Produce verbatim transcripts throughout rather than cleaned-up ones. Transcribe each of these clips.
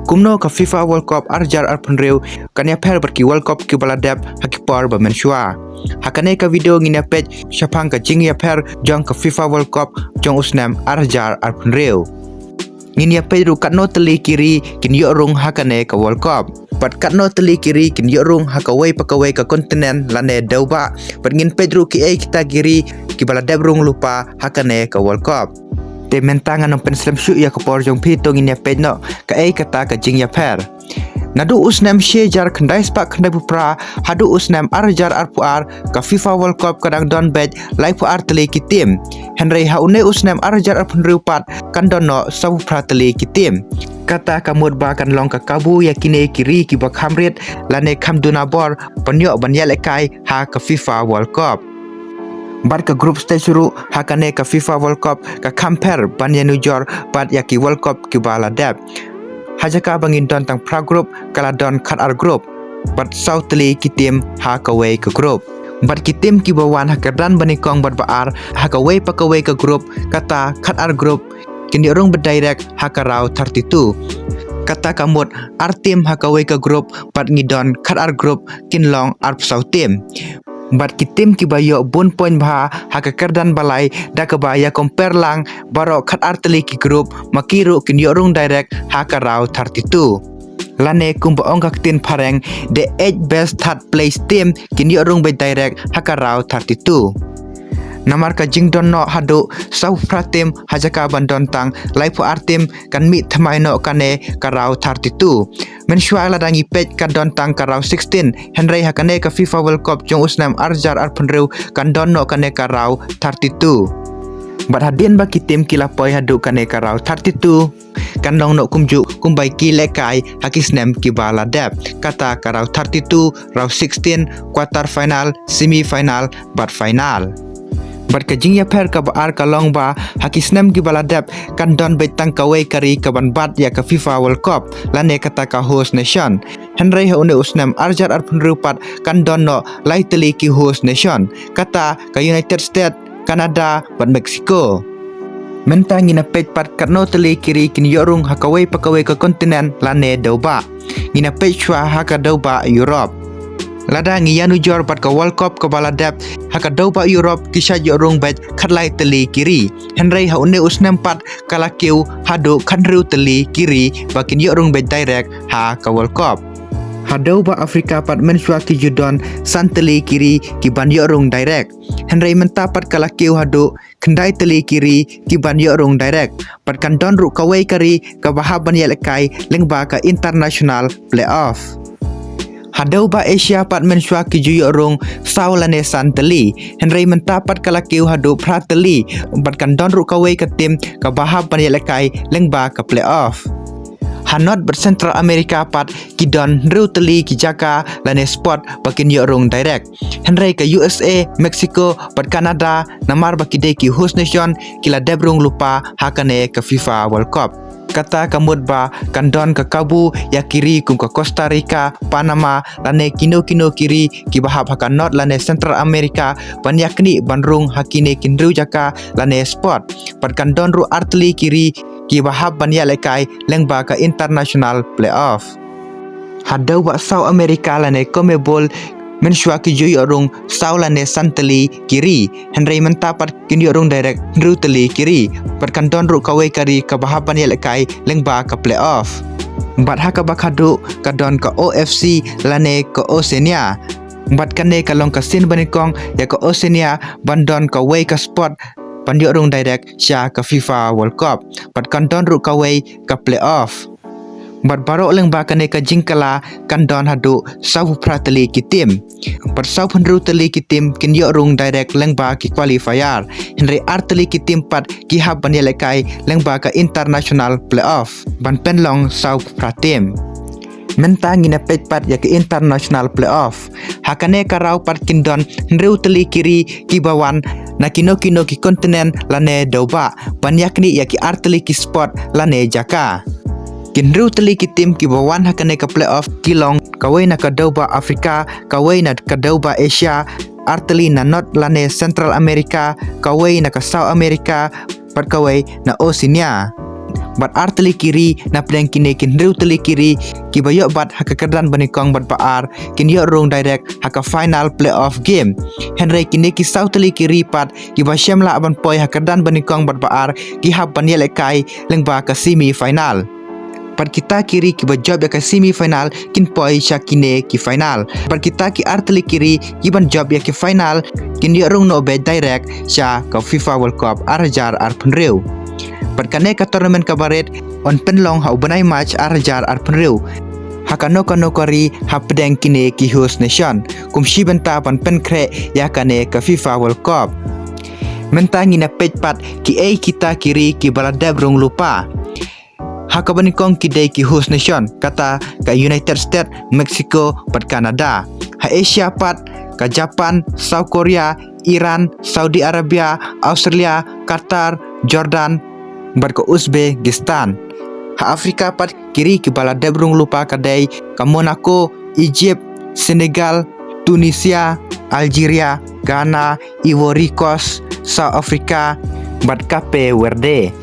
Kumno ka FIFA World Cup ar hajar arphew hynriew kan ïapher bad ki World Cup kiba la dep ha ki por ba mynshuwa? Ha kane ka video ngin ïa peit shaphang ka jingïapher jong ka FIFA World Cup jong u snem ar hajar arphew hynriew. Ngin ïa peit ruh katno tylli ki ri kin ïoh rung ha kane ka World Cup, bad katno tylli ki ri kin ïoh rung ha kawei pa kawei ka continent lane dewbah, bad ngin peit ruh kiei kita ki ri kiba la dep rung lypa ha kane ka World Cup. Te mynta ngan ym pynslem shuh ïa ka por jong phi, to ngin ïa peit noh kaei kata ka jingïapher. Naduh u snem shi hajar khyndai spah khyndai phew phra haduh u snem ar hajar arphew ar, ka FIFA World Cup ka dang don beit laiphew ar tylli ki tim. Hynrei ha une u snem ar hajar arphew hynriew pat kan don noh sawphew phra tylli ki tim. Kata ka mut ba kan long ka kabu ïa kine ki ri kiba kham rit lane kham duna bor ban ïoh ban ïalehkai ha ka FIFA World Cup. Bad ka group stage ruh ha kane ka FIFA World Cup ka kham pher ban ïanujor bad ïa ki World Cup kiba la dep. Ha jaka ba ngin don tang phra group, ka la don khatar group, bad saw tylli ki tim ha kawei ka group. Bad ki tim kiba wan ha ka kyrdan banyngkong bad ba ar ha kawei pa kawei ka group, kata khatar group, kin ïoh rung beit direct ha ka round thirty-two. Kata ka mut ar tim ha kawei ka group, bad ngi don khatar group, kin long arphew saw tim. Bad ki tim kiba ïoh bun point bha ha ka kyrdan ba lai, da kaba ïa compare lang baroh khatar tylli ki group, ma ki ruh kin ïoh rung direct ha ka round thirty-two. Lane kumba ong ka ktien phareng, the eight best third place team kin ïoh rung beit direct ha ka round thirty-two. Namar ka jingdon noh haduh sawphew phra tim ha jaka ban don tang laiphew ar tim, kan mih thymmai noh kane ka round thirty-two. Mynshuwa lada ngi peit ka don tang ka round sixteen, hynrei ha kane ka FIFA World Cup jong u snem ar hajar arphew hynriew kan don noh kane ka round thirty-two. Bad hadien ba ki tim ki la poi haduh kane ka round thirty-two, kan long noh kumjuh kumba ki lehkai ha ki snem kiba la dep. Kata ka round thirty-two, round sixteen, quarter final, semi final, bad final. Bad ka jingïapher kaba ar ka long ba ha ki snem kiba la dep kan don beit tang kawei ka ri kaban bat ïa ka FIFA World Cup, lane kata ka host nation. Hynrei ha une u snem ar hajar arphew hynriew pat kan don noh lai tylli ki host nation, kata ka United States, Canada, bad Mexico. Mynta ngin ïa peit pat katno tylli ki ri kin ïoh rung ha kawei pa kawei ka continent lane dewbah. Ngin ïa peit shuwa ha ka dewbah Europe. Lada ngi ïanujor bad ka World Cup kaba la dep, ha ka dewbah Europe ki shait ïoh rung beit khatlai tylli ki ri. Hynrei ha une u snem pat ka la kiew haduh khathynriew tylli ki ri ba kin ïoh rung beit direct ha ka World Cup. Ha dewbah Africa pat mynshuwa ki ju don san tylli ki ri kiban ïoh rung direct. Hynrei mynta pat ka la kiew haduh khyndai tylli ki ri kiban ïoh rung direct. Bad kan don ruh kawei ka ri kaba hap ban ïalehkai lyngba ka international playoff. Ha dewbah Asia pat mynshuwa ki ju ïoh rung saw lane san tylli. Hynrei mynta pat ka la kiew haduh phra tylli. Bad kan don ruh kawei ka tim kaba hap ban ïalehkai lyngba ka playoff. Ha North bad Central America pat ki don hynriew tylli ki jaka lane spot ba kin ïoh rung direct. Hynrei ka U S A, Mexico, bad Canada, namar ba ki dei ki host nation, ki la dep rung lypa ha kane ka FIFA World Cup. Kata ka mut ba kan don ka kabu ïa ki ri kum ka Costa Rica, Panama, lane kino kino ki ri kiba hap ha ka North lane Central America, ban ïaknieh ban rung ha kine ki hynriew jaka lane spot. Bad kan don ruh ar tylli ki ri kiba hap ban ïalehkai lyngba ka international playoff. Ha dewbah South America lane CONMEBOL mynshuwa ki ju ïoh rung saw lane san tylli ki ri. Hynrei mynta pat kin ïoh rung direct hynriew tylli ki ri. Bad kan don ruh kawei ka ri kaba hap ban ïalehkai lyngba ka playoff. Bad ha kaba khatduh ka don ka O F C lane ka Oceania. Bad kane ka long ka sien banyngkong ïa ka Oceania ban don kawei ka spot ban ïoh rung direct sha ka FIFA World Cup. Bad kan don ruh kawei ka playoff. Bad baroh lyngba kane ka jingkylla kan don haduh sawphew phra tylli ki tim. Bad sawphew hynriew tylli ki tim kin ïoh rung direct lyngba ki qualifier. Hynrei ar tylli ki tim pat ki hap ban ïalehkai lyngba ka international playoff ban pynlong sawphew phra tim. Mynta ngin ïa peit pat ïa ka international playoff. Ha kane ka round pat kin don hynriew tylli ki ri kiba wan na kino kino ki continent lane dewbah ban ïaknieh ïa ki ar tylli ki spot lane jaka. Ki hynriew tylli ki tim kiba wan ha kane ka playoff ki long kawei na ka dewbah Africa, kawei na ka dewbah Asia, ar tylli na North lane Central America, kawei na ka South America, bad kawei na Oceania. Bad ar tylli ki ri napdeng kine ki hynriew tylli ki ri kiba ïoh bat ha ka kyrdan banyngkong bad ba ar kin ïoh rung direct ha ka final playoff game. Hynrei kine ki saw tylli ki ri pat kiba shem lah ban poi ha kyrdan banyngkong bad ba ar ki hap ban ïalehkai lyngba ka semi final. Bad kita ki ri kiba jop ïa ka semi final kin poi sha kine ki final. Bad kita ki ar tylli ki ri kiban jop ïa ki final kin ïoh rung noh beit direct sha ka FIFA World Cup ar hajar arphew hynriew. Bad kane ka tournament kaba rit yn pynlong ha u bnai March ar hajar arphew hynriew ha kano kano ka ri hapdeng kine ki host nation kum shi bynta ban pynkhreh ïa kane ka FIFA World Cup. Mynta ngin ïa peit pat kiei kita ki ri kiba la dep rung lypa. Ha kaba nyngkong ki dei ki host nation, kata ka United States, Mexico bad Canada. Ha Asia pat ka Japan, South Korea, Iran, Saudi Arabia, Australia, Qatar, Jordan bad ka Uzbekistan. Ha Afrika pat ki ri kiba la dep rung lypa ka dei ka Monaco, Egypt, Senegal, Tunisia, Algeria, Ghana, Ivory Coast, South Africa bad Cape Verde.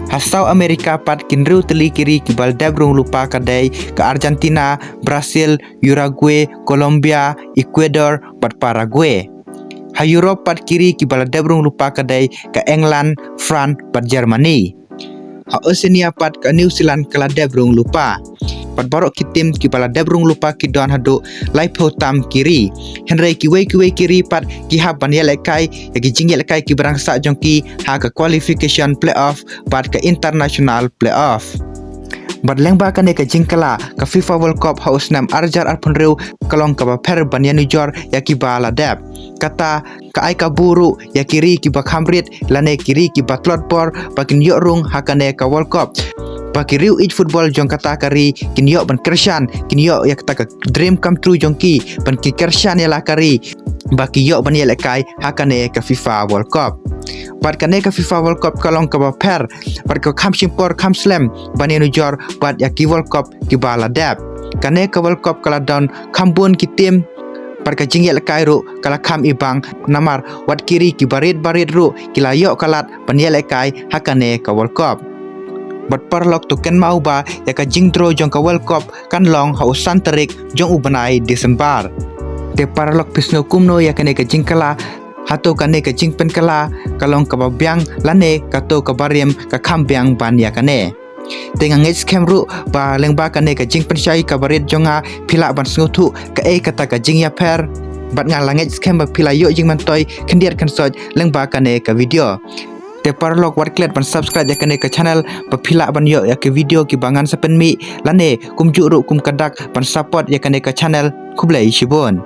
Ha South America pat ki hynriew tylli ki ri kiba la dep rung lypa ka dei ka Argentina, Brazil, Uruguay, Colombia, Ecuador bad Paraguay. Ha Europe pat ki ri kiba la dep rung lypa ka dei ka England, France bad Germany. Ha Oceania pat ka New Zealand ka la dep rung lypa. Bad baroh ki tim kiba la dep rung lypa ki don haduh laiphew tam ki ri. Hynrei kiwei kiwei ki ri pat ki hap ban ïalehkai ïa ki jingïalehkai kiba rangsa jong ki ha ka qualification playoff bad ka international playoff. Bad lyngba kane ka jingkylla ka FIFA World Cup ha u snem ar hajar arphew hynriew ka long kaba pher ban ïanujor ïa kiba la dep. Kata ka ai kabu ruh ïa ki ri kiba kham rit lane ki ri kiba tlot bor ba kin ïoh rung ha kane ka World Cup. Ba ki riew ïeit football jong kata ka ri kin ïoh ban kyrshan, kin ïoh ïa kata ka dream come true jong ki, ban ki kyrshan ïa la ka ri ba ki ïoh ban ïalehkai ha kane ka FIFA World Cup. Bad kane ka FIFA World Cup ka long kaba pher bad ka kham shim por kham slem ban ïanujor bad ïa ki World Cup kiba la dep. Kane ka World Cup ka la don kham bun ki tim bad ka jingïalehkai ruh ka la kham ibang namar wat ki ri kiba rit ba rit ruh ki la ïoh ka lad ban ïalehkai ha kane ka World Cup. Bad paralok, to kynmaw ba ïa ka jingdraw jong ka World Cup kan long ha u san tarik jong u bnai December. Te paralok, phi sngew kumno ïa kane ka jingkylla? Hato kane ka jingpynkylla ka long kaba biang lane kato kaba rim ka kham biang ban ïa kane? Te nga ngeit skhem ruh ba lyngba kane ka jingpynshai kaba rit jong nga phi lah ban sngewthuh kaei kata ka jingïapher. Bad nga la ngeit skhem ba phi la ïoh jingmyntoi khyndiat khynsoit lyngba kane ka video. Te paralok, wat klet ban subscribe ïa kane ka channel ba phi lah ban ïoh ïa ki video kiba ngan sa pynmih lane kumjuh ruh kum ka dak ban support ïa kane ka channel. Khublei shibun.